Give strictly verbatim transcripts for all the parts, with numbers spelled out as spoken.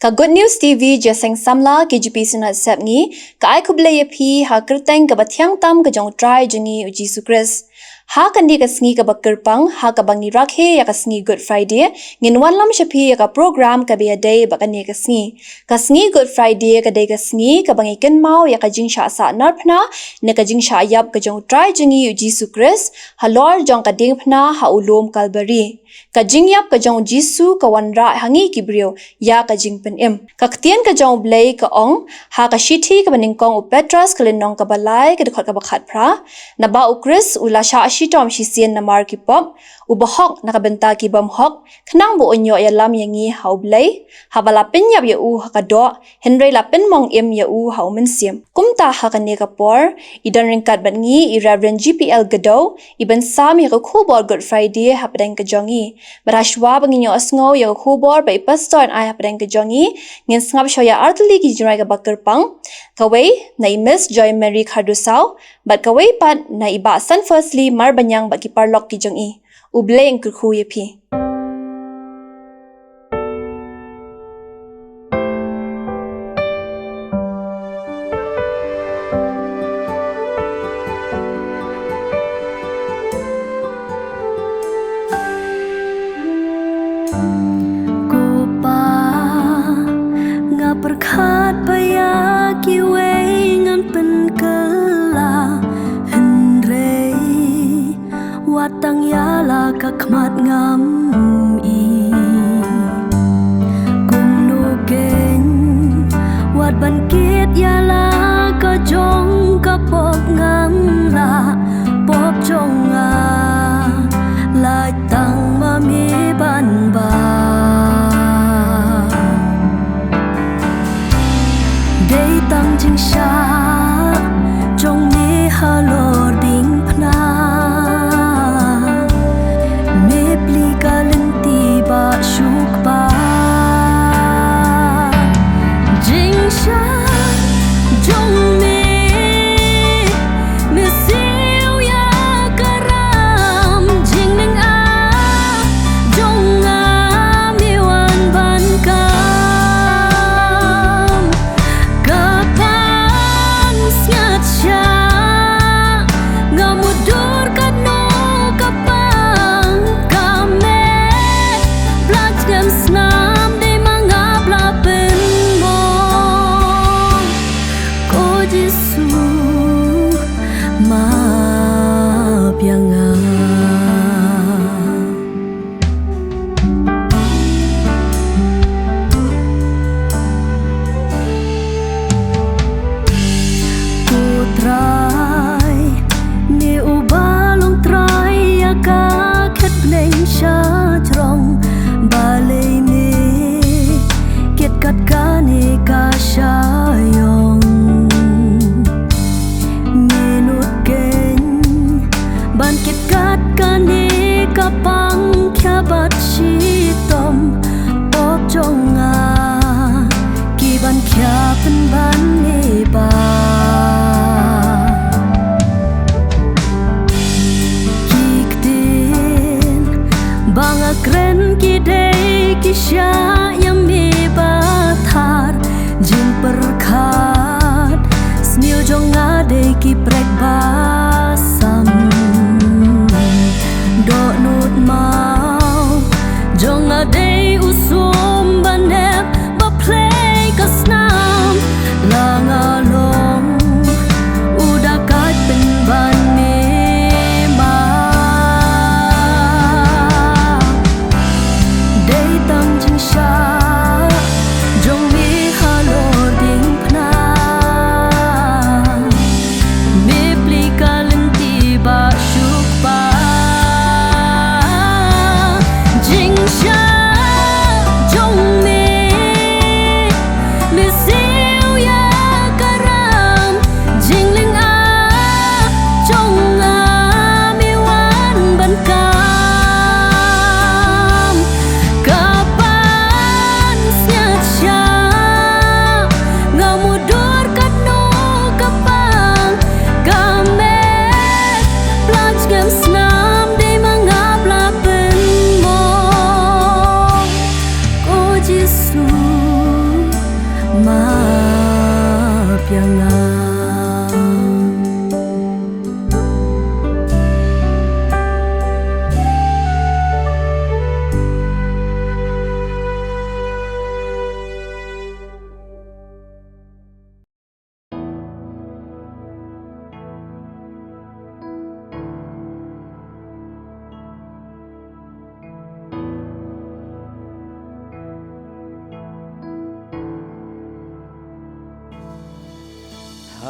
Ka Good News T V Jingïaseng Samla K J P Synod Sepngi ka ai khublei ïa phi ha ka kyrteng kaba thiang tam ka jong U Trai jong ngi U Jisu Khrist. Ha kane ka sngi kaba kyrpang, ha kaba ngi rakhe ïa ka sngi Good Friday, ngin wanlam sha phi ïa ka program kaba ïadei bad kane ka sngi. Ka sngi Good Friday ka dei ka sngi kaba ngi kynmaw ïa ka jingshah sah narphna ne ka jingshah ïap ka jong U Trai jong ngi U Jisu Khrist halor jong ka diengphna ha u lum Kalbari. Ka jingïap ka jong U Jisu ka wanrah ha ngi ki briew ïa ka jingpynim. Ka ktien ka jong U Blei ka ong ha ka shithi kaba nyngkong u Petros ka lynnong kaba lai ka dkhot kaba khatphra, naba U Khrist u la shah shitom shisien namar ki pop, u bahok na ka bynta ki bymhok, khnang ba un ïoh ïalam ïa ngi ha U Blei, haba la pynïap ïa u ha ka doh, hynrei la pynmong im ïa u ha U Mynsiem. Kumta ha kane ka por, i don ryngkat bad ngi i Reverend G P L Gado, i ban sam ïa ka khubor Good Friday hapdeng ka jong ngi. Bad ha shuwa ba ngin ïohsngew ïa ka khubor ba i pastor yn ai hapdeng ka jong ngi, ngin sngap shuwa ïa artylli ki jingrwai kaba kyrpang. Kawei na i Miss Joy Mary Khardusaw, bad kawei pat na i Bah San Firstly Marbaniang bad ki paralok ki jong i. U Blei un kyrkhu ïa phi. Ko Pa, nga pyrkhat ba ïa kiwei ngan pynkylla, hynrei wat tang ïa la ka khmat ngam i. Kumno keiñ wat ban kit ïa la ka jong ka pop ngam lah, pop jong nga, lait tang ma me ban bam. Dei tang jingshah jong me halor diengphna, me plie ka lynti ba shu kpa. Jingshah jong me, me siew ïa ka ram, jinglyngngoh jong nga me wan ban kam. Ka pansngiat shah, nga mutdur katno ka pang, ka meh bla jngan snam, dei ma nga bla pynmong. Ko Jisu, map ïa nga. Ko Trai, me uba long Trai ïa ka khet bneng sha jrong, balei me kit kat kane ka sha ïong? Me nud keiñ ban kit kat kane ka pang khia bad shitom, pop jong nga ki ban khia pynban me ba. Ki ktien ba nga kren ki dei ki shah ïa me ba thar, jingpyrkhat sniew jong nga dei ki prek ba sam. Dohnud maw jong nga dei u sum ba nep ba phlei ka snam, la nga long u da kait pynban me ma. Dei tang jingshah jong me halor diengphna, me plie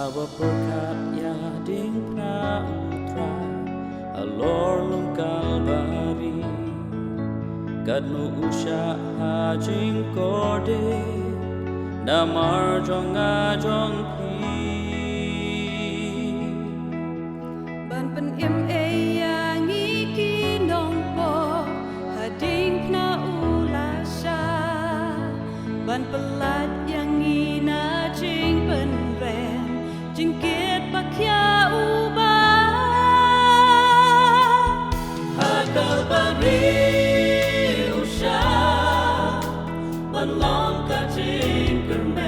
Haba pyrkhat ïa ka diengphna U Trai halor lum Kalbari, katno u shah ha jingkordit namar jong nga jong phi. Ban pynim ei ïa ngi ki nongpop ha diengphna u la shah, ban pyllait ïa ngi na jingpynrem jingkit ba khia u Bah. Ha Kalbari u shah ban long ka jingkyrmen,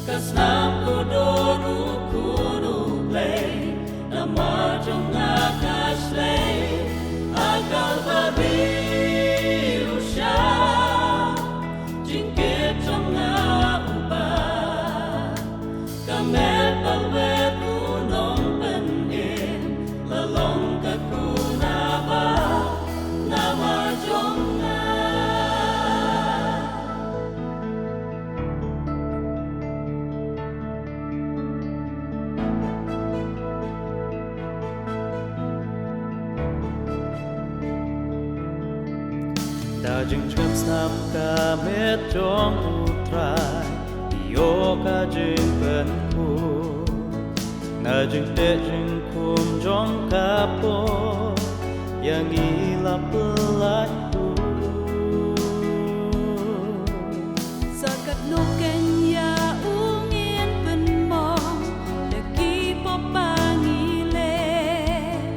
ka snam kordor u Khun U Blei namar jong nga ka shlei. Ha Kalbari u shah jingkit jong nga u Bah. Ka met ba lwet u Nongpynim, la long ka khun a Bah namar jong nga. Da jingshngap snam ka met jong U Trai, ïoh ka jingpynkhuid. Na jingteh jingkhum jong ka por, ïa ngi la pyllait. Sa katno keiñ ïa u ngin pynmong da ki pop ba ngi leh,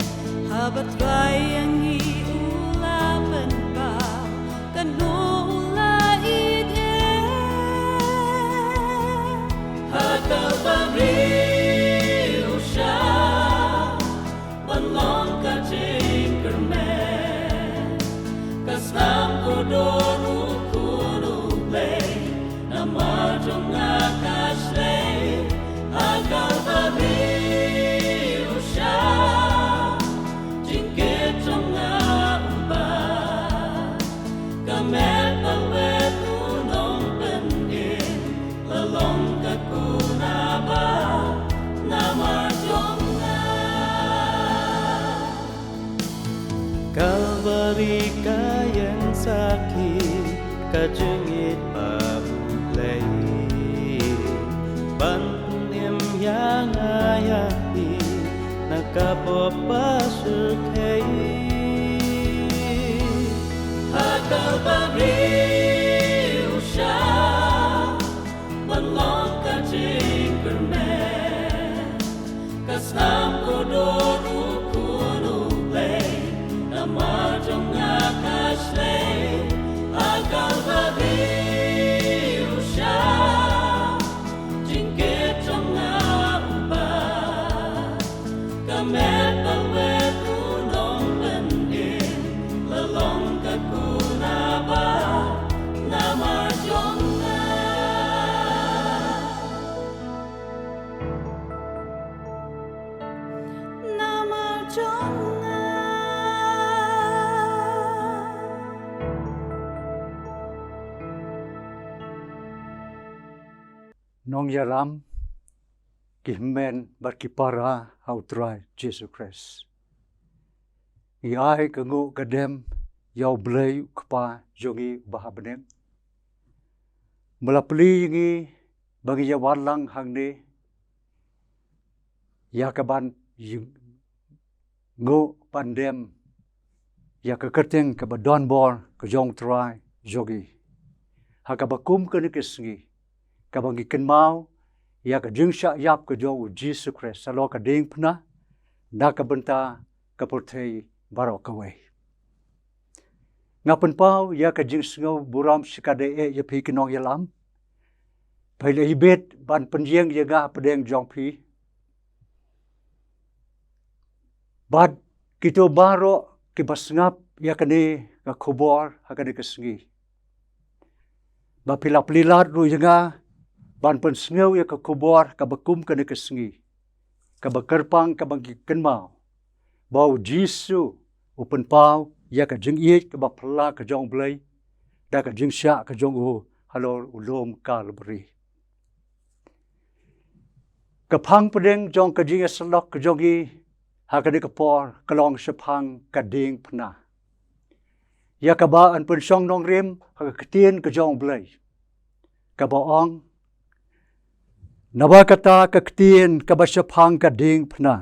haba Trai ïa ngi u la pynpaw, katno u la ïeit eh. Ha Kalbari u shah ban long ka jingkyrmen, ka snam kordor u Khun U Blei namar jong nga ka shlei. Ha Kalbari u shah jingkit jong nga u Bah. Ka met ba lwet u Nongpynim, la long ka khun a Bah namar jong nga. Kalbari ka ïeng sakhi ka jingïeit ba U Blei, ban pynim ïa nga ïa phi na ka pop ba syrkhei. Ha Kalbari u shah ban long ka jingkyrmen, ka snam kordor u Khun U Blei namar jong nga ka shlei. Ha Kalbari u shah jingkit jong nga u Bah. Ka met ba lwet u Nongpynim, la long ka khun a Bah namar jong nga. Namar jong nga. Nongïalam, ki hynmen bad ki para ha U Trai Jisu Khrist. Ngi ai ka nguh ka dem ïa U Blei U Kpa jong ngi uba ha bneng. Me la plie ïa ngi ba ngin ïa wan lang hangne, ïa ka ban ï- nguh ban dem ïa ka kyrteng kaba donbor ka jong U Trai jong ngi. Ha kaba kum kane ka sngi, kaba ngi kynmaw ïa ka jingshah ïap ka jong U Jisu Khrist halor ka diengphna na ka bynta ka pyrthei baroh kawei. Nga pynpaw ïa ka jingsngew burom shikatdei eh ïa phi ki nongïalam, phi la ibit ban pynïeng ïa nga hapdeng jong phi. Bad kito baroh kiba sngap ïa kane ka khubor ha kane ka sngi, ba phi la plie lad ruh ïa nga ban pynsngew ïa ka khubor kaba kum kane ka sngi, kaba kyrpang kaba ngi kynmaw ba U Jisu u pynpaw ïa ka jingïeit kaba phylla ka jong U Blei da ka jingshah ka jong u halor u lum Kalbari. Ka phang pdeng jong ka jingïasyllok ka jong ngi ha kane ka por ka long shaphang ka diengphna, ïa kaba yn pynshong nongrim ha ka ktien ka jong U Blei, kaba ong: Naba kata ka ktien kaba shaphang ka diengphna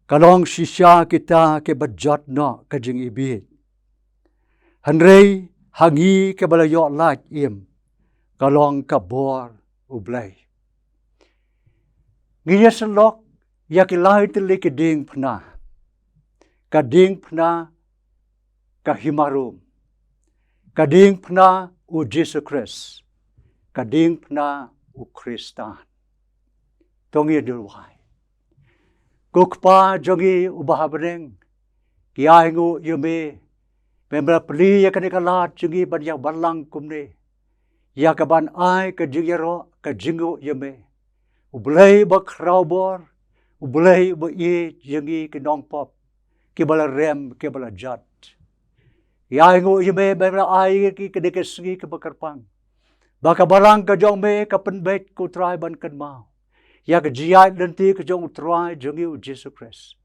ka long shisha kita kiba jot noh ka jingibit, hynrei ha ngi kiba la ïoh lait im ka long ka bor U Blei. Ngi ïasyllok ïa ki lai tylli ki diengphna: ka diengphna ka Hima Rom, ka diengphna U Jisu Khrist, ka diengphna u Khristan. To ngin duwai. Ko Kpa jong ngi uba ha bneng, ngi ainguh ïa me ba me la plie ïa kane ka lad jong ngi ban ïabalang kumne, ïa kaban ai ka jingïaroh, ka jingnguh ïa me, U Blei ba khraw bor, U Blei ba ïeit ïa ngi ki nongpop kiba la rem, kiba la jot. Ngi ainguh ïa me ba me la ai ïa ki kane ka sngi kaba kyrpang, ba ka balang ka jong me ka pynbeit, ko Trai, ban kynmaw ïa ka jingïaid lynti ka jong U Trai jong ngi U Jisu Khrist,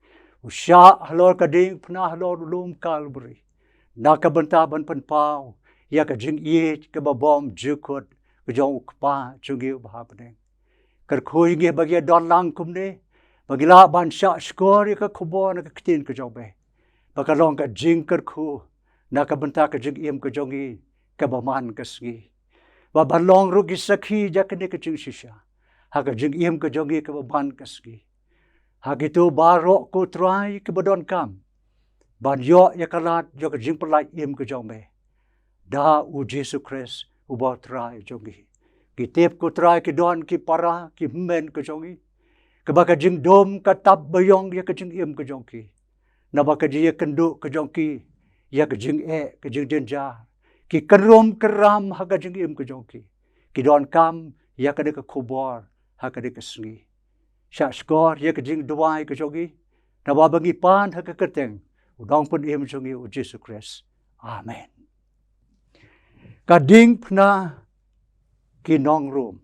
u shah halor ka diengphna, halor u lum Kalbari, na ka bynta ban pynpaw ïa ka jingïeit kaba bymjukut ka jong U Kpa jong ngi uba ha bneng. Kyrkhu ïa ngi ba ngi ïa don lang kumne, ba ngi lah ban shah shkor ïa ka khubor na ka ktien ka jong me, ba ka long ka jingkyrkhu na ka bynta ka jingim ka jong ngi kaba man ka sngi, ba ban long ruh ki sakhi ïa kane ka jingshisha ha ka jingim ka jong ngi kaba man ka sngi. Ha kito baroh, ko Trai, kiba donkam ban ïoh ïa ka lad jong ka jingpyllait im ka jong me da U Jisu Khrist uba U Trai jong ngi. Ngi tip, ko Trai, ki don ki para, ki hynmen ka jong ngi, kaba ka jingdum ka tap baïong ïa ka jingim ka jong ki, naba ka jingïakynduh ka jong ki ïa ka jingeh, ka jingjynjar, ki kynrum kynram ha ka jingim ka jong ki, ki donkam ïa kane ka khubor ha kane ka sngi. Shah shkor ïa ka jingduwai ka jong ngi, naba ba ngi pan ha ka kyrteng U Nongpynim jong ngi U Jisu Khrist. Amen. Ka diengphna ki nong Rom.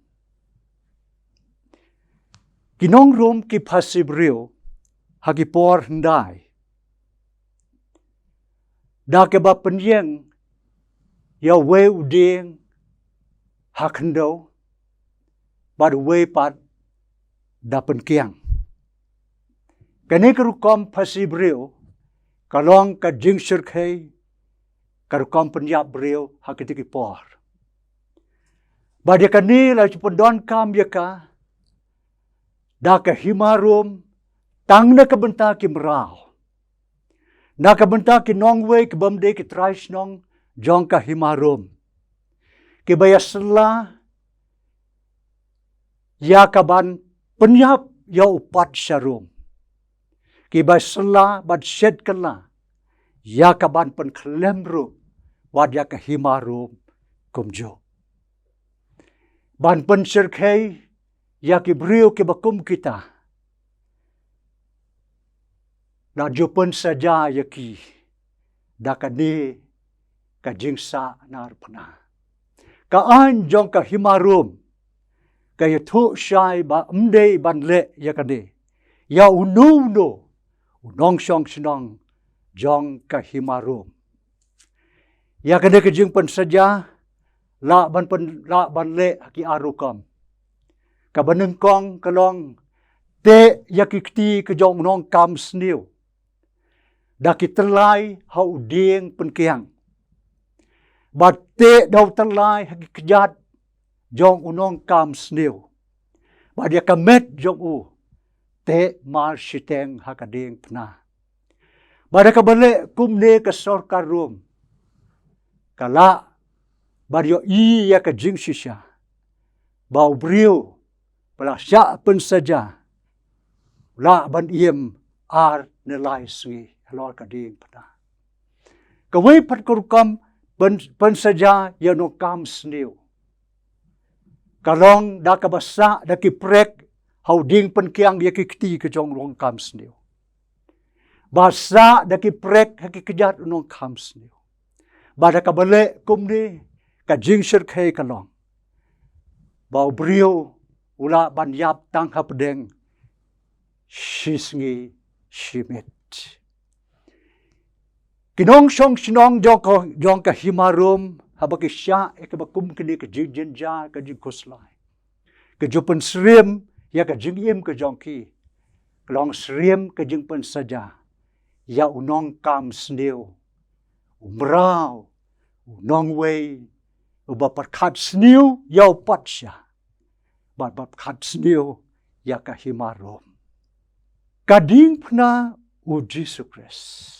Ki nong Rom ki phasi briew ha ki por hyndai, da kaba pynïeng ïa uwei u dieng ha khyndew, bad uwei pat da pynkiang. Kane ka rukom phasi briew ka long ka jingshyrkhei ka rukom pynïap briew ha kito ki por. Bad ïa kane la ju pyndonkam ïa ka da ka Hima Rom tang na ka bynta ki mraw, na ka bynta ki nongwei ki bym dei ki trai shnong jong ka Hima Rom, kiba ïasylla ïa kaban pynïap ïa u patsha Rom, kiba ïasylla bad shet kylla ïa kaban pynkhlem ruh wat ïa ka Hima Rom kumjuh. Ban pynshyrkhei ïa ki briew kiba kum kita, la ju pynsaja ïa ki da kane ka jingsah narphna. Ka aiñ jong ka Hima Rom ka ïathuh shai ba ym dei ban leh ïa kane ïa uno uno u nongshong shnong jong ka Hima Rom. Ïa kane ka jingpynsaja lah ban pyn, lah ban leh ha ki ar rukom. Kaba nyngkong ka long teh ïa ki kti ka jong u nongkam sniew da ki tyllai ha u dieng pynkiang, bad teh da u tyllai ha ki kjat jong u nongkam sniew, bad ïa ka met jong u teh mar shiteng ha ka diengphna. Bad da kaba leh kumne ka sorkar Rom ka lah ban ïohi ïa ka jingshisha ba u briew ba la shah pynsaja u lah ban im ar ne lai sngi halor ka diengphna. Kawei pat ka rukom pyn, pynsaja ïa u nongkam sniew ka long da kaba sah da ki prek ha u dieng pynkiang ïa ki kti ka jong u nongkam sniew, ba sah da ki prek ha ki kjat u nongkam sniew. Bad da kaba leh kumne ka jingshyrkhei ka long ba u briew u lah ban ïap tang hapdeng shi sngi shi miet. Ki nongshong shnong jong ka, jong ka hima Rom, haba ki shah ïa kaba kum kane ka jingjynjar, ka jingkhuslai, ki ju pynsyriem ïa ka jingim ka jong ki. Ka long syriem ka jingpynsaja ïa u nongkam sniew, u mraw, u nongwei, uba pyrkhat sniew ïa u patsha, bad pyrkhat sniew ïa ka hima Rom. Ka diengphna u Jisu Khrist.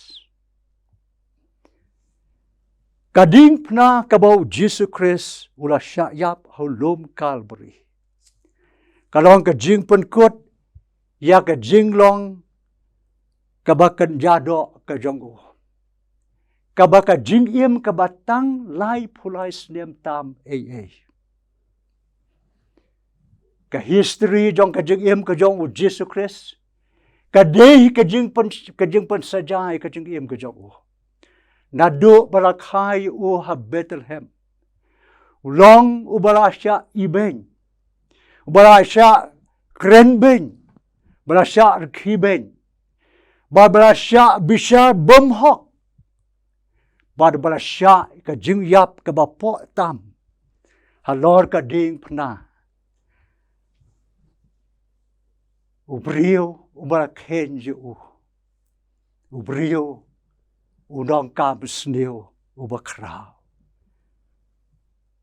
Ka diengphna kaba u Jisu Khrist u la shah ïap ha u lum Kalbari, ka long ka jingpynkut ïa ka jinglong kaba kynja doh ka jong u, kaba ka jingim kaba tang laiphew lai snem tam ei ei. Ka history jong ka jingim ka jong u Jisu Khrist ka dei ka jingpyn, ka jingpynsaja ïa ka jingim ka jong u. Naduh ba la kha ïa u ha Bethlehem, u long uba la shah ibeiñ, uba la shah krenbeiñ, ba la shah rkhie beiñ, bad ba la shah bishar bymhok, bad ba la shah ka jingïap kaba poh tam halor ka diengphna u briew uba la kheiñ ïa u, u briew u nongkam sniew uba khraw.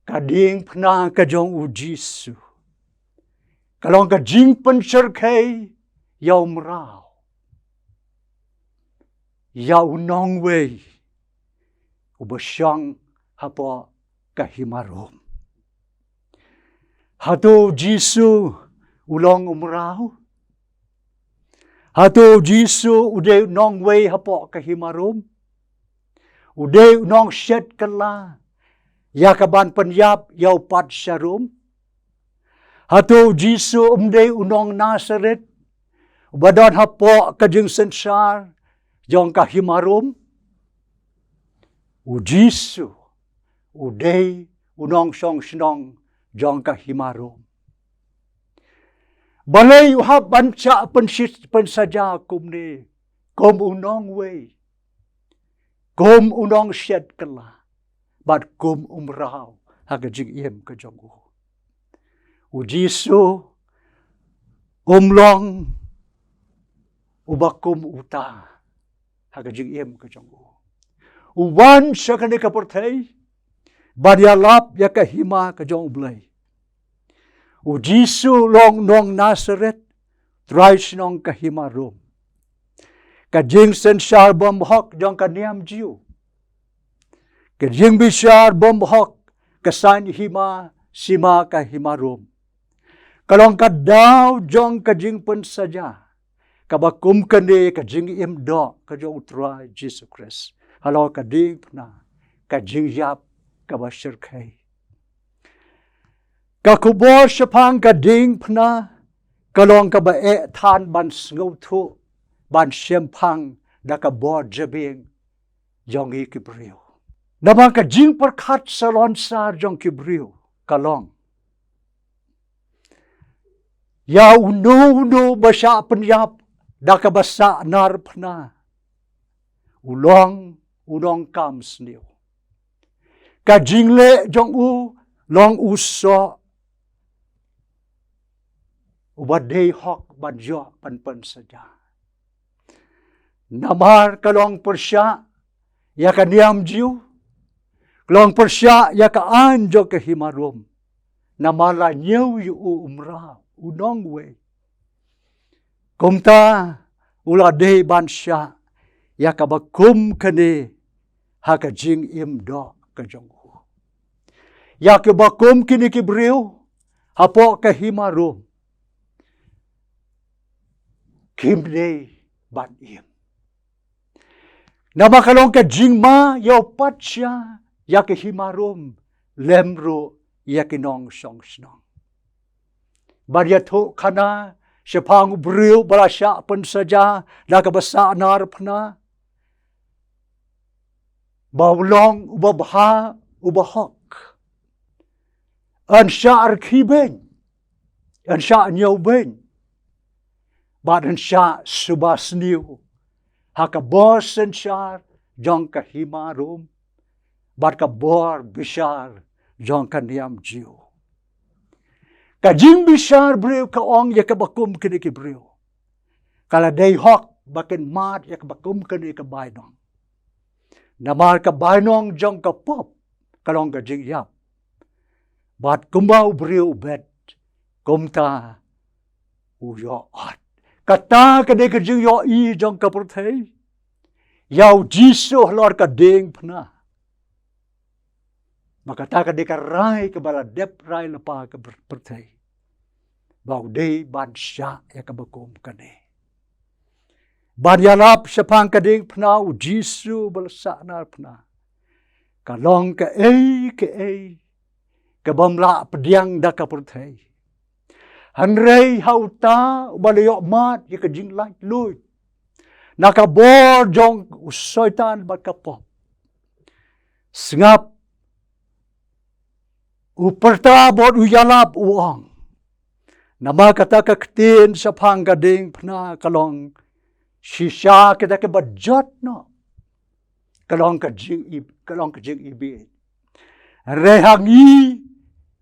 Ka diengphna ka jong u Jisu ka long ka jingpynshyrkhei ïa u mraw, ïa u nongwei uba shong hapoh ka hima Rom. Hato u Jisu u long u mraw? Hato u Jisu u dei u nongwei hapoh ka hima Rom? U dei u nongshet kylla ïa ka ban pynïap ïa u patsha Rom? Hato u Jisu um dei u nong Nasaret uba don hapoh ka jingsynshar jong ka hima Rom? U Jisu u dei u nongshong shnong jong ka hima Rom. Balei u hap ban shah pynshit, pynsaja kumne, kum u nongwei, kum u nongshet kylla, bad kum u mraw ha ka jingim ka jong u? U Jisu um long uba kum uta ha ka jingim ka jong u. U wan sha kane ka pyrthei ban ïalap ïa ka hima ka jong U Blei. U Jisu long nong Nasaret, trai shnong ka hima Rom. Ka jingsynshar bymhok jong ka niam Jiw, ka jingbishar bymhok ka saiñ hima sima ka hima Rom, ka long ka daw jong ka jingpynsaja kaba kum kane ka jingim doh ka jong U Trai Jisu Khrist halor ka diengphna, ka jingïap kaba shyrkhei. Ka khubor shaphang ka diengphna ka long kaba eh than ban sngewthuh, ban shemphang da ka bor jabieng jong ngi ki briew. Namar ka jingpyrkhat salonsar jong ki briew ka long, ïa uno uno ba shah pynïap da kaba sah narphna, u long u nongkam sniew. Ka jingleh jong u long u soh uba dei hok ban ïoh ban pynsaja. Namar ka long pyrshah ïa ka niam Jiw, ka long pyrshah ïa ka aiñ jong ka hima Rom. Namar la ñiew ïa u u mraw, u nongwei, kumta u la dei ban shah ïa kaba kum kane ha ka jingim doh ka jong u. Ïa kiba kum kine ki briew hapoh ka hima Rom, kim dei ban im. Namar ka long ka jingma ïa u patsha ïa ka hima Rom lem ruh ïa ki nongshong shnong. Ban ïathuhkhana shaphang u briew ba la shah pynsaja da kaba sah narphna, ba u long uba bha, uba hok, yn shah rkhie beiñ, yn shah ñiewbeiñ, bad yn shah suba sniew ha ka bor synshar jong ka hima Rom, bad ka bor bishar jong ka niam Jiw. Ka jingbishar briew ka ong ïa kaba kum kine ki briew, ka la dei hok ba kin mad ïa kaba kum kane ka bainong. Namar ka bainong jong ka pop ka long ka jingïap, bad kumba u briew u bet, kumta u ïoh ot. Kata ka dei ka jingïohi jong ka pyrthei ïa u Jisu halor ka diengphna. Ba kata ka dei ka rai kaba la dep rai lypa ka pyr-, pyrthei, ba u dei ban shah ïa kaba kum kane. Ban ïalap shaphang ka diengphna u Jisu ba la sahnarphna, ka long kaei kaei kabym lah pdiang da ka pyrthei. Hynrei ha uta uba la ïoh mad ïa ka jinglaitluid na ka bor jong u Soitan bad ka pop, sngap, u pyrta bad u ïalap, u ong, namar kata ka ktien shaphang ka diengphna ka long shisha kita kiba jot noh, ka long ka jingib-, ka long ka jingibit. Hynrei ha ngi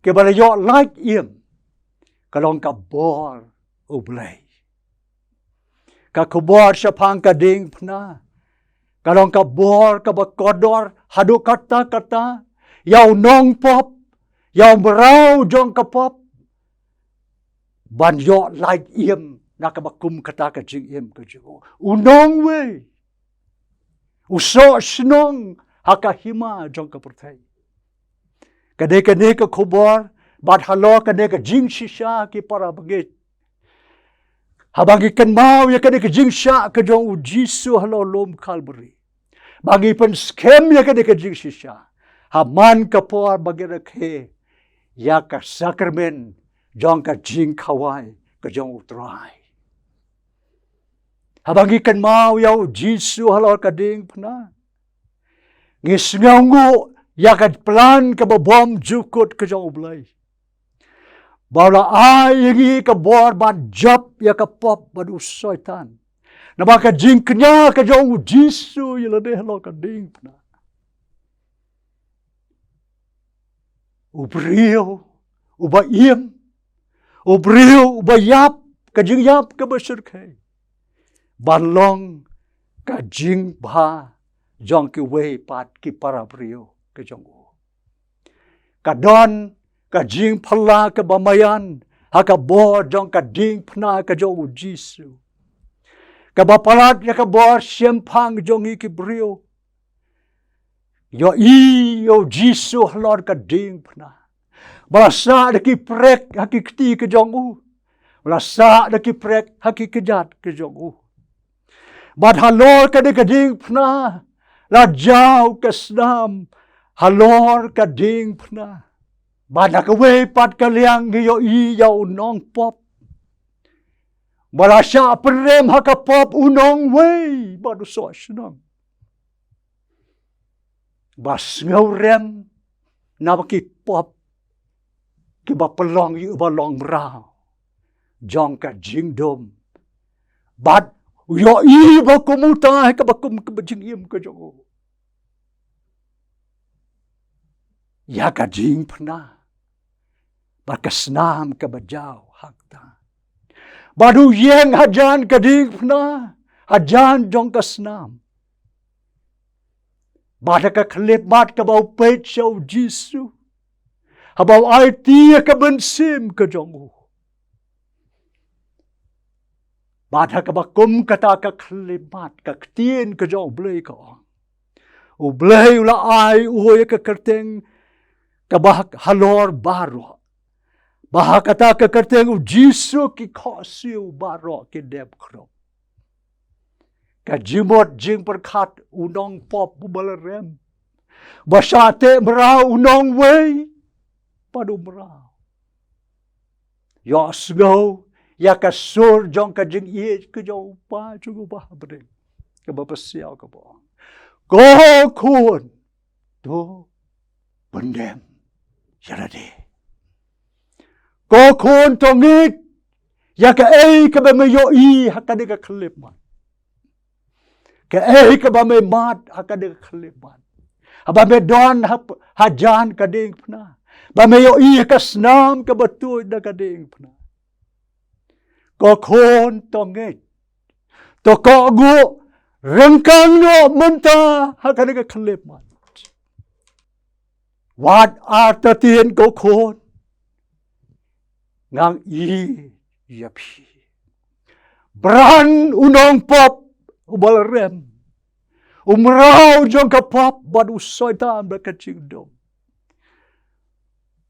kiba la ïoh lait im, ka long ka bor U Blei. Ka khubor shaphang ka diengphna ka long ka bor kaba kordor haduh katta katta ïa u nongpop, ïa u mraw jong ka pop, ban ïoh lait im na kaba kum kata ka jingim ka jong u. U nongwei, u soh shnong ha ka hima jong ka pyrthei. Ka dei kane ka khubor, bad halor kane ka jingshisha ki para bangeit, haba ngi kynmaw ïa kane ka jingshah ka jong U Jisu halor lum Kalbari, ba ngi pynskhem ïa kane ka jingshisha ha man ka por ba ngi rakhe ïa ka sakramen jong ka jingkhawai ka jong U Trai. Haba ngi kynmaw ïa U Jisu halor ka diengphna, ngi sngewnguh ïa ka plan kaba bymjukut ka jong U Blei, ba u la ai ïa ngi ka bor ban jop ïa ka pop bad u Soitan. Namar ka jingkñia ka jong U Jisu ïa lade halor ka diengphna. U briew uba im, u briew uba ïap ka jingïap kaba shyrkhei, ban long ka jingbha jong kiwei pat ki para briew ka jong u. Ka don ka jingphylla kaba maïan ha ka bor jong ka diengphna ka jong U Jisu, kaba palat ïa ka bor shemphang jong ngi ki briew. Ïohi ïa U Jisu halor ka diengphna, ba la sah da ki prek ha ki kti ka jong u, ba la sah da ki prek ha ki kjat ka jong u. Bad halor kane ka diengphna la jaw ka snam halor ka diengphna. Bad na kawei pat ka liang ngi ïohi ïa u nongpop, ba la shah pynrem ha ka pop, u nongwei bad u soh shnong, ba sngewrem na ki pop kiba pynlong ïa u ba long mraw jong ka jingdum. Bad u ïohi ba kum uta ha kaba kum kaba jingim ka jong u, ïa ka diengphna bad ka snam kaba jaw ha kata. Bad u ïeng hajan ka diengphna, hajan jong ka snam, bad ha ka khyllipmat kaba u peit sha U Jisu, haba u aiti ïa ka mynsiem ka jong u. Bad ha kaba kum kata ka khyllipmat, ka ktien ka jong U Blei ka ong, U Blei u la ai u ïa ka kyrteng kaba halor baroh, ba ha kata ka kyrteng U Jisu ki khohsiew baroh ki dep khrup. Ka jingmut jingpyrkhat u nongpop uba la rem, ba shah teh mraw, u nongwei bad u mraw, ïohsngew ïa ka sur jong ka jingïeit ka jong U Kpa jong u ba ha bneng, kaba pasiaw kaba ong, ko khun, to pyndem ïa lade. Ko khun, to ngeit ïa kaei kaba me ïohi ha kane ka khyllipmat. Kaei kaba me mad ha kane ka khyllipmat. Haba me don ha, hajan ka diengphna. Ba me ïohi ha ka snam kaba tuid na ka diengphna. Ko khun, to ngeit. To kohnguh, ryngkang noh mynta ha kane ka khyllipmat. Wat artatien, ko khun. Ngan ïeit ïa phi. Bran u nongpop uba la rem, u mraw jong ka pop bad u soitan bad ka jingdum.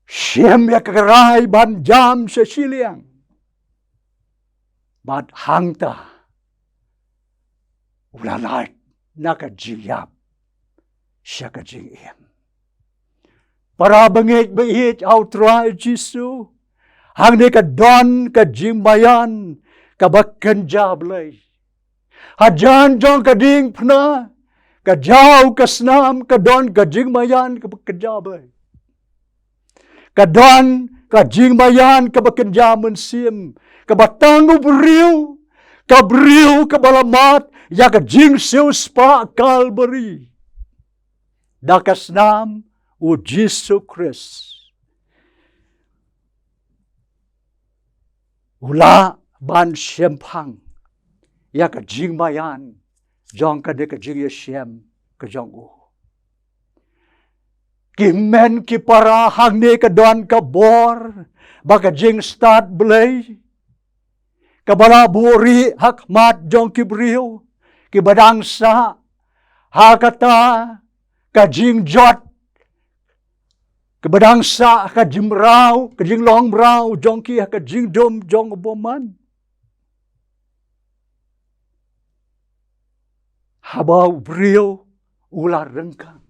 Shim ïa ka rai ban jam sha shiliang. Bad hangta u la lait na ka jingïap sha ka jingim. Para bangeit ba ïeit ha u Trai Jisu, hangne ka don ka jingmaïan kaba kynja blei. Hajan jong ka diengphna, ka jaw ka snam, ka don ka jingmaïan kaba kynja blei. Ka don ka jingmaïan kaba kynja mynsiem, kaba tang u briew, ka briew kaba la mad ïa ka jingsiewspah Kalbari. Da ka snam u Jisu Khrist, u lah ban shemphang ïa ka jingmaïan jong kane ka jingïashem ka jong u. Ki hynmen ki para, hangne ka don ka bor ba ka jingstad blei kaba la buhrieh ha khmat jong ki briew kiba dang sah ha kata ka jingjot, kiba dang sah ka jingmraw, ka jinglong mraw jong ki ha ka jingdum jong u bymman. Haba u briew u la ryngkang,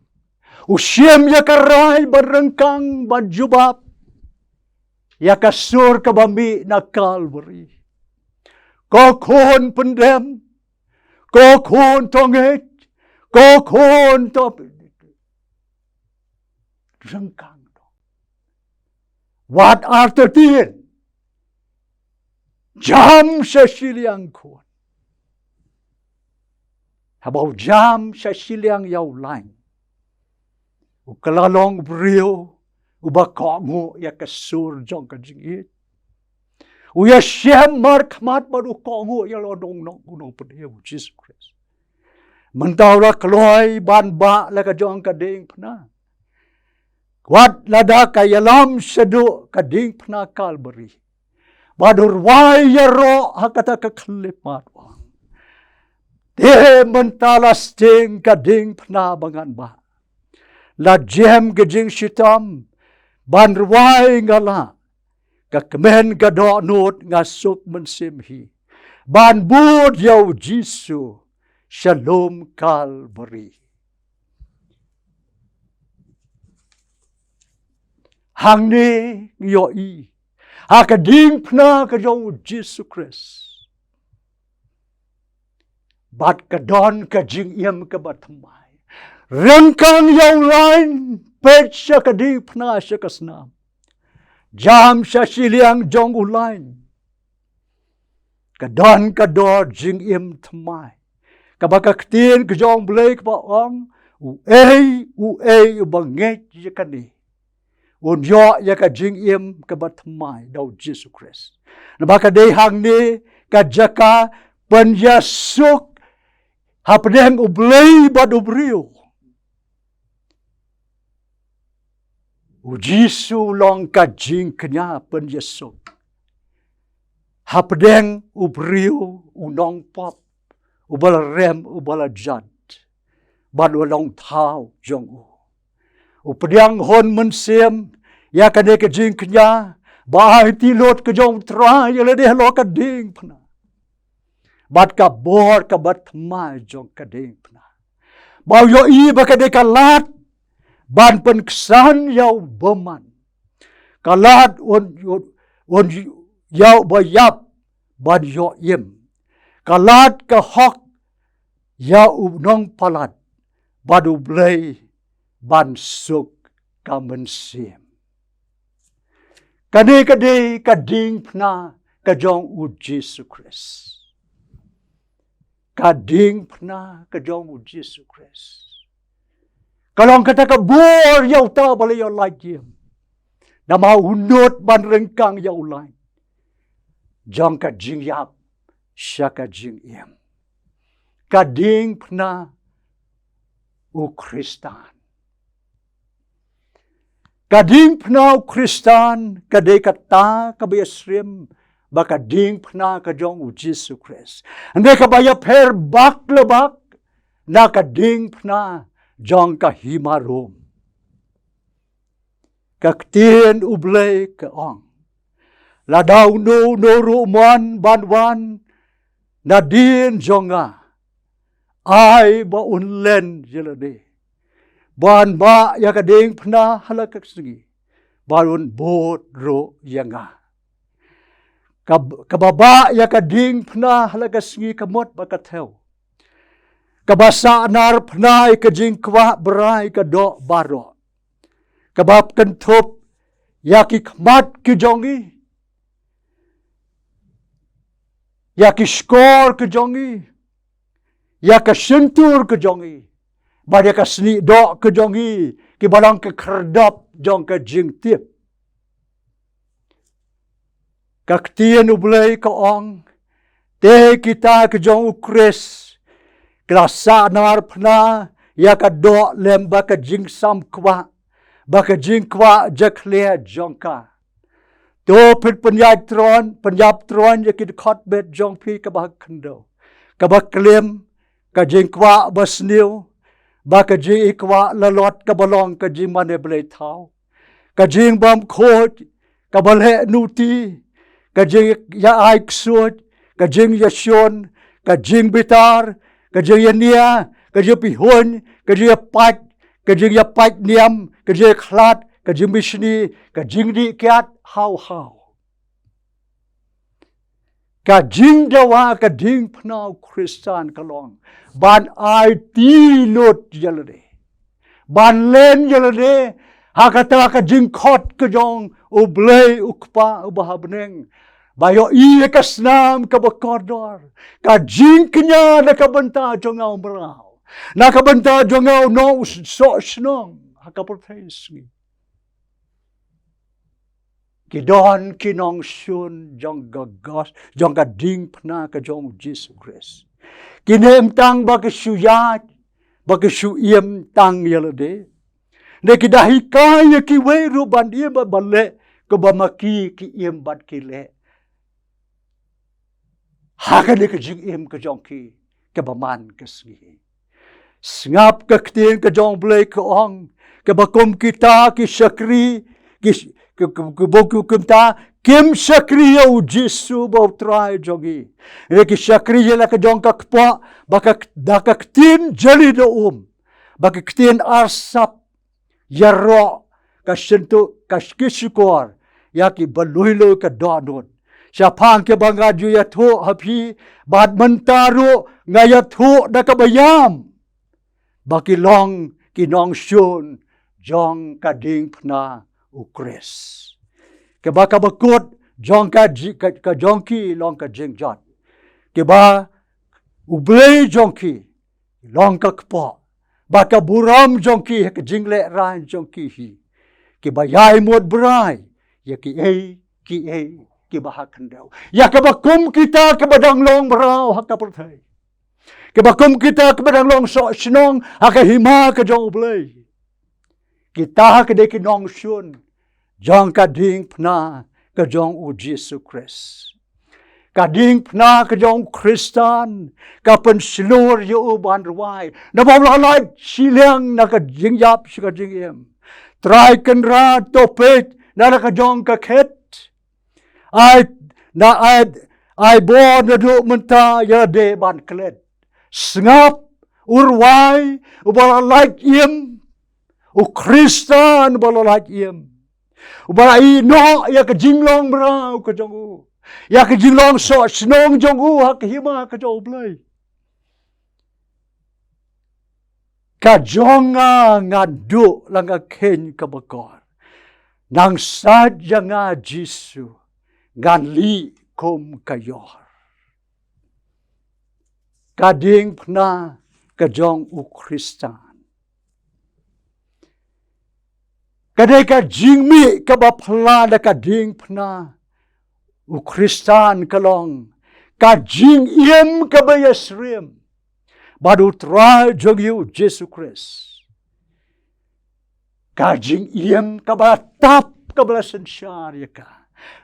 u shim ïa ka rai ban ryngkang, ban jubab ïa ka sur kaba mih na Kalbari. Ko khun, pyndem. Ko khun, to ngeit. Ko khun, to ryngkang. Wat artatien. Jam sha shiliang, khun. Haba u jam sha shiliang ïa u lain, u kylla long u briew uba kohnguh ïa ka sur jong ka jingïeit. U ïashem markhmat bad u kohnguh ïa la u nong, u nongpynim, u Jisu Khrist. Mynta u la kloi ban bah la ka jong ka diengphna. Wat lada ka ïalam shaduh ka diengphna Kalbari, bad u rwai ïaroh ha kata ka khyllipmat, u ong, te mynta la sting ka diengphna ba ngan bah. La jem ka jingshitom ban rwai, nga lah, ka kmen ka dohnud, nga suk mynsiem hi ban bud ïa u Jisu sha lum Kalbari. Hangne ngi ïohi ha ka diengphna ka jong u Jisu Khrist. Bad ka don ka jingim kaba thymmai. Ryngkang ïa u lain, peit sha ka diengphna, sha ka snam. Jam sha shiliang jong u lain. Ka don ka dor jingim thymmai, kaba ka ktien ka jong Blei kaba ong, uei uei uba ngeit ïa kane un ïoh ïa ka jingim kaba thymmai da u Jisu Khrist. Naba ka dei hangne ka jaka pynïasuk hapdeng u Blei bad u briew. U Jisu u long ka jingkñia pynïasuk hapdeng u briew, u nongpop, uba la rem, uba la jot, bad u long thaw jong u. U pdiang hun mynsiem ïa kane ka jingkñia, ba aiti lut ka jong u Trai ïa lade halor ka diengphna bad ka bor kaba thymmai jong ka diengphna. Ba u ïohi ba ka dei ka lad ban pynksan ïa u bymman. Ka lad un, un, un ïa uba ïap ban ïoh im. Ka lad ka hok ïa u nongpalat bad u Blei ban suk ka mynsiem. Kane ka dei ka diengphna ka jong u Jisu Khrist. Ka diengphna ka jong u Jisu Khrist. Ka long kata ka bor ïa uta uba la ïoh lait im. Namar u nud ban ryngkang ïa u lait. Jong ka jingïap sha ka jingim. Ka diengphna u Khristan. Ka diengphna u Khristan ka dei kata kaba ïasyriem bad ka diengphna ka jong u Jisu Khrist. Hynrei kaba ïapher bak la bak na ka diengphna jong ka hima Rom. Ka ktien u Blei ka ong, lada uno uno ruh u mon ban wan nadien jong nga, ai ba un len ïa lade, ban bah ïa ka diengphna ha la ka sngi, ban un bud ruh ïa nga. Ka, kaba bah ïa ka diengphna ha la ka sngi ka mut ba ka thew. Kaba sahnarphna ïa ka jingkwah brai ka doh baroh. Kaba kynthup ïa ki khmat ki jong ngi, ïa ki shkor ki jong ngi, ïa ka shyntur ki jong ngi, bad ïa ka snieh doh ki jong ngi, kiba long ka khyrdop jong ka jingtip. Ka ktien u Blei ka ong, te kita ki jong u Khrist ki la sahnarphna ïa ka doh lem bad ka jingsam kwah, bad ka jingkwah jakhlia jong ka. To phin pynïap tyrwa, pynïap tyrwa ïa ki dkhot bet jong phi kiba ha khyndew, kaba klim, ka jingkwah basniew, bad ka jingkwah lalot kaba long ka jingmane blei thaw, ka jingbymkhuid, kaba leh nuti, ka jingïa ai ksuid, ka jingïashun, ka jingbitar, ka jingïania, ka jingpyrhuh, ka jingïapait, ka jingïapait niam, ka jingïakhlad, ka jingbishni, ka jingdih kiad, haw haw. Ka jingdawa ka diengphna u Khristan ka long ban aiti lut ïa lade, ban len ïa lade ha kata ka jingkhot ka jong u Blei u Kpa uba ha bneng, ba ïohi ïa ka snam kaba kordor, ka jingkñia na ka bynta jong nga u mraw, na ka bynta jong nga u nongsoh shnong ha ka pyrthei sngi. Ki don ki nongshun jong ka gos, jong ka diengphna ka jong u Jisu Khrist. Kine ym tang ba ki shu ïaid, ba ki shu im tang ïa lade, ne ki da hikai ïa kiwei ruh ban im bad ban leh kaba ma ki ki im bad ki leh ha kane ka jingim ka jong ki kaba man ka sngi. Sngap ka ktien ka jong u Blei ka ong, kaba kum kita ki shakri, ki sh-, ki, ki, ki, ba kum kita kim shakri ïa u Jisu ba u Trai jong ngi. Hynrei ki shakri ïa la ka jong ka kpoh, ba ka, da ka ktien jali da um, ba ka ktien arsap ïaroh, ka shyntur, ka sh-, ki shukor ïa kiba lui lui ka dohnud. Shaphang kiba nga ju ïathuh ha phi, bad mynta ruh nga ïathuh da kaba ïam, ba ki long ki nongshun jong ka diengphna u Khrist. Kaba, kaba kut jong ka ji-, ka, ka jong ki long ka jingjot, kiba u Blei jong ki long ka kpoh, bad ka burom jong ki ha ka jinglehrain jong ki hi, kiba ïai mut brai ïa kiei kiei kiba ha khyndew, ïa kaba kum kita kiba dang long mraw ha ka pyrthei, kaba kum kita kiba dang long soh shnong ha ka hima ka jong u Blei. Kita ki dei ki nongshun jong ka diengphna ka jong u Jisu Khrist. Ka diengphna ka jong u Khristan ka pynshlur ïa u ban rwai, naba u la lait shiliang na ka jingïap sha ka jingim. Trai Kynrad, to peit na la ka jong ka khet. Ai, na ai, ai bor naduh mynta ïa lade ban klet. Sngap, u rwai uba la lait im, u Khristan uba la lait im, uba la ïehnoh ïa ka jinglong mraw ka jong u, ïa ka jinglong soh shnong jong u ha ka hima ka jong u Blei. Ka jong nga ngan duh la nga kheiñ kaba kor. Nang sait ïa nga Jisu, ngan lih kum ka ïor. Ka diengphna ka jong u Khristan ka dei ka jingmih kaba phylla da ka diengphna. U Khristan ka long ka jingim kaba ïasyriem bad u Trai jong ngi u Jisu Khrist. Ka jingim kaba tap kaba la synshar ïa ka.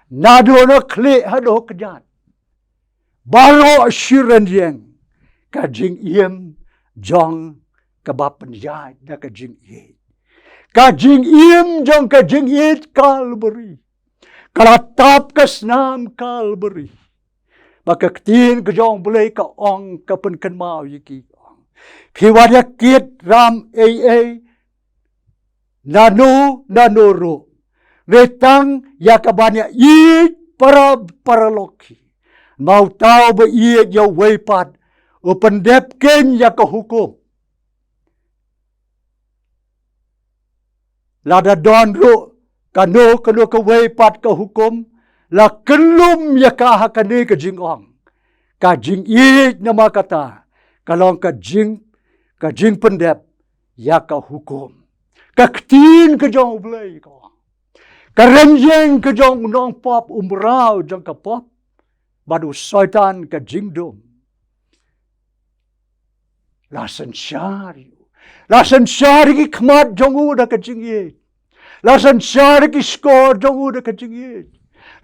Naduh na khlieh haduh kjat. Baroh shi rynïeng ka jingim jong kaba pynïaid da ka jingïeit. Ka jingim jong ka jingïeit Kalbari ka la tap ka snam Kalbari. Ba ka ktien ka jong Blei ka ong, ka pynkynmaw ïa ki, ong, phi wat ïa kit ram ei ei nano nano ruh, hynrei tang ïa kaban ïa ïeit para paralok hi. Ma uta uba ïeit ïa uwei pat u pyndep keiñ ïa ka hukum. Lada don ruh kano kano kawei pat ka hukum, la kyllum ïa ka ha kane ka jingong. Ka jingïeit namar kata ka long ka jing, ka jingpyndep ïa ka hukum. Ka ktien ka jong U Blei ka ong, ka rynïeng ka jong u nongpop, u mraw jong ka pop bad u Soitan ka jingdum, la synshar ïa u. La synshar ïa ki khmat jong u da ka jingïeit. La synshar ïa ki shkor jong u da ka jingïeit.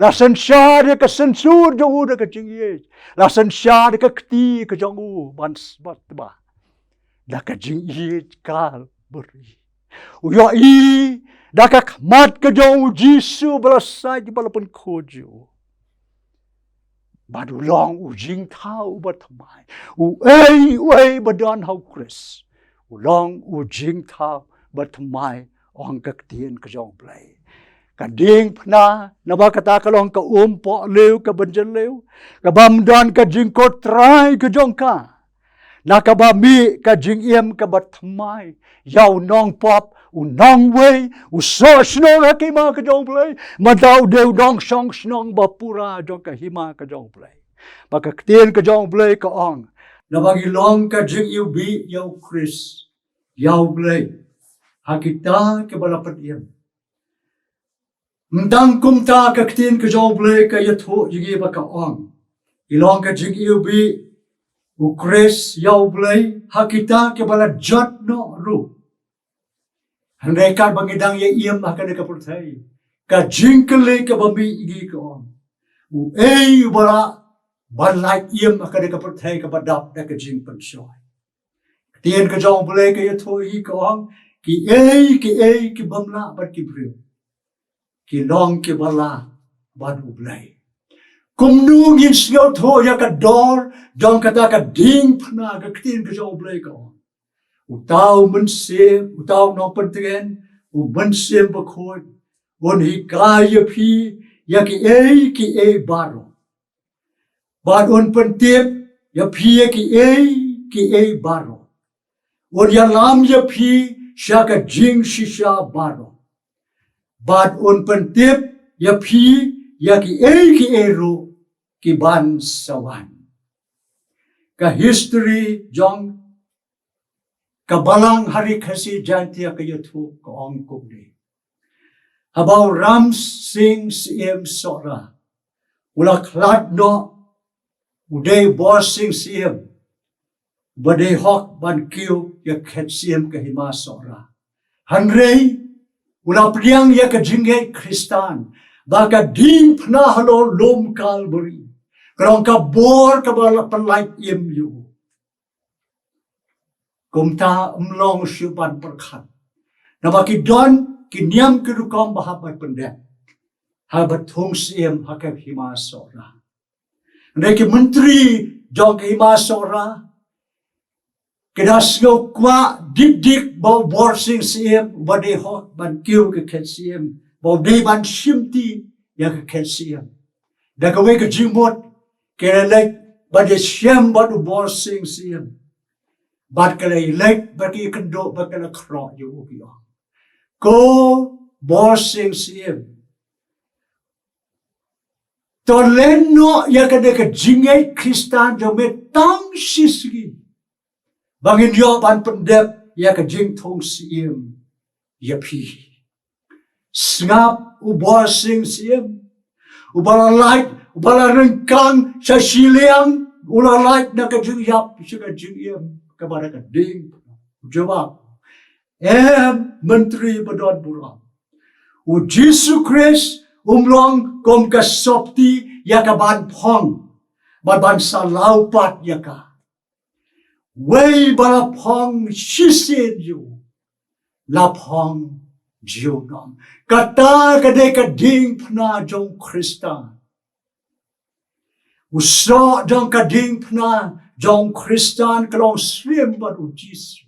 La synshar ïa ka synsur jong u da ka jingïeit. La synshar ïa ka kti ka jong u ban s-, ban tba da ka jingïeit Kalbari. U ïohi da ka khmat ka jong U Jisu ba la sait, ba la pynkhuid ïa u. Bad u long u jingthaw uba thymmai. Uei uei ba don ha U Khrist u long u jingthaw ba thymmai, ong ka ktien ka jong U Blei. Ka diengphna namar kata ka long ka um pohliew, ka bynjylliew, ka bym don ka jingkottrai ka jong ka. Na kaba mih ka jingim kaba thymmai ïa u nongpop, u nongwei, u sohshnong ha ka hima ka jong U Blei, mynta u dei u nongshong shnong ba pura jong ka hima ka jong U Blei. Ba ka ktien ka jong U Blei ka ong, naba ngi long ka jingiwbih ïa U Khrist, ïa U Blei, ha kita kiba la pynim. Ym tang kumta, ka ktien ka jong U Blei ka ïathuh ïa ngi ba ka ong, ngi long ka jingiwbih U Khrist ïa U Blei ha kita kiba la jot noh ruh. Hynrei katba ngi dang ïa im ha kane ka pyrthei, ka jingkylli kaba mih ïa ngi ka ong, uei uba lah ban lait im ha kane ka pyrthei kaba dap da ka jingpynshoi? Ktien ka jong U Blei ka ïathuh ïa ngi ka ong, kiei kiei ki bym lah bad ki briew ki long kiba lah bad U Blei. Kumno ngin sngewthuh ïa ka dor jong kata ka diengphna? Ka ktien ka jong U Blei ka ong, uta u Mynsiem, uta u Nongpyntngen, u Mynsiem Bakhuid, un hikai ïa phi ïa kiei kiei baroh. Bad un pyntip ïa phi ïa kiei kiei baroh. Un ïalam ïa phi sha ka jingshisha baroh. Bad un pyntip ïa phi ïa kiei kiei ruh ki ban sa wan. Ka history jong ka Balang Hari Khasi Jaintia ka ïathuh, ka ong kumne. Haba u Ram Singh Syiem Sohra u la khlad noh, u dei Borsing Syiem ba dei hok ban kiew ïa ka khet Syiem ka Hima Sohra. Hynrei u la pdiang ïa ka jingngeit Khristan, ba ka diengphna halor lum Kalbari ka long ka bor kaba la pynlait im ïa u. Kumta ym long shuh ban pyrkhat, naba ki don ki niam ki rukom ba hap ban pyndep haba thung Syiem ha ka Hima Sohra. Hynrei ki myntri jong ka Hima Sohra ki da sngew kwah dik dik ba u Borsing Syiem ba dei hok ban kiew ka khet Syiem, ba u dei ban shimti ïa ka khet Syiem. Da kawei ka jingmut ki la leit ban ïashem bad u Borsing Syiem. Bad ki la leit bad ki kynduh bad ki la khroh ïa u, ki ong, ko Bor Sing Syiem. To len noh ïa kane ka jingngeit Khristan jong me tang shi sngi. Ba ngin ïoh ban pyndep ïa ka jingthung syiem ïa phi. Sngap u Bor Sing Syiem. Uba la lait, uba la ryngkang sha shiliang, u la lait na ka jingïap sha ka jingim, kaba da ka ding. Jubab. Em, Myntri ba don burom. U Jisu Khrist um long kum ka sopti ïa ka ban phong, bad ban sa law pat ïa ka. Wei ba la phong shisien ïa u, la phong junom. Kata ka dei ka diengphna jong Khristan. U soh jong ka diengphna jong Khristan ka long syriem bad u Jisu.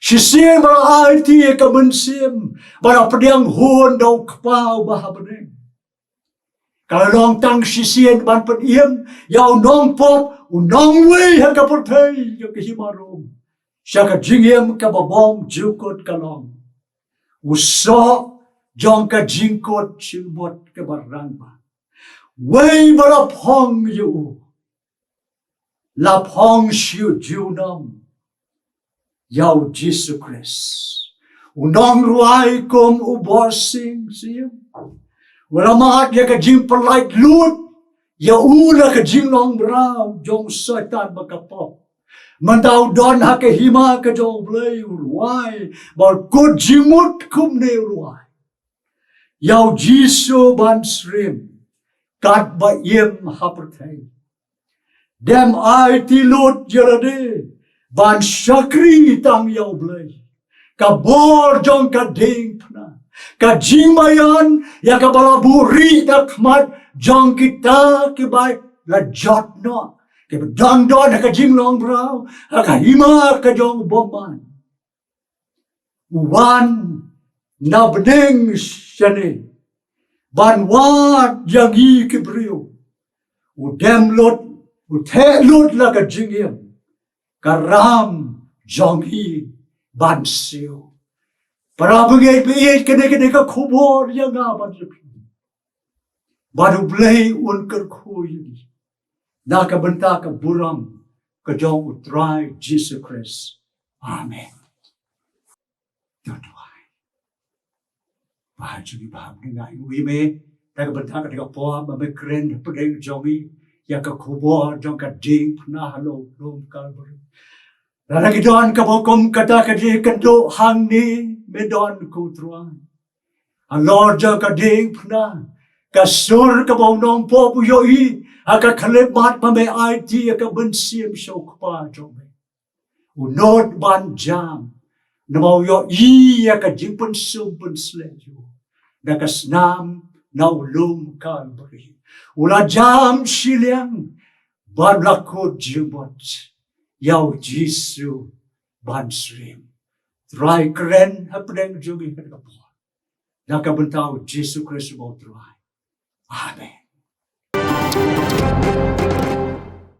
Shisien ba la aiti ïa ka mynsiem, ba la pdiang hun da u Kpa uba ha bneng. Ka la long tang shisien ban pynim ïa u nongpop, u nongwei ha ka pyrthei jong ka hima Rom. Sha ka jingim kaba bymjukut ka long. U soh jong ka jingkut jingmut kaba rangbah. Wei ba la phong ïa u, la phong shu junom ïa u Jisu Khrist. U nongrwai kum u Bor Sing Syiem, u la mad ïa ka jingpyllait lut ïa u na ka jinglong mraw jong Soitan bad ka pop. Mynta u don ha ka hima ka jong u Blei u rwai, bad kut jingmut kumne u rwai. Ïa u Jisu ban syriem katba im ha pyrthei. Dem aiti lut ïa lade ban shakri tang ïa u Blei. Ka bor jong ka diengphna, ka jingmaïan ïa kaba la buhrieh da khmat jong kita kiba la jot noh, kiba dang don ha ka jinglong mraw, ha ka hima ka jong u bymman. U wan na bneng shane ban wad ïa ngi ki briew. U dem lut, u theh lut la ka jingim, ka ram jong ngi ban siew. Para bangeit, bangeit, kane, kane ka khubor ïa nga bad ïa phi. Bad u Blei un kyrkhu ïa ngi na ka bynta ka burom ka jong u Trai Jisu Khrist. Amen. To duwai. Baba jong ngi ba ha bneng, nga ai nguh ïa me na ka bynta kane ka por ba me kren hapdeng jong ngi ïa ka khubor jong ka diengphna halor u lum Kalbari. Lada ngi don kaba kum kata ka jingkynduh hangne, me don ko Trai. Halor jong ka diengphna, ka sur kaba u nongpop u ïohi ha ka khyllipmat ba me aiti ïa ka mynsiem sha u Kpa jong me. U nud ban jam, namar u ïohi ïa ka jingpynsum pynsleh jong u na ka snam na u lum Kalbari. U la jam shiliang bad u la kut jingmut ïa u Jisu ban syriem. Trai, kren hapdeng jong ngi ha kane ka por. Na ka bynta u Jisu Khrist uba u Trai. Amen.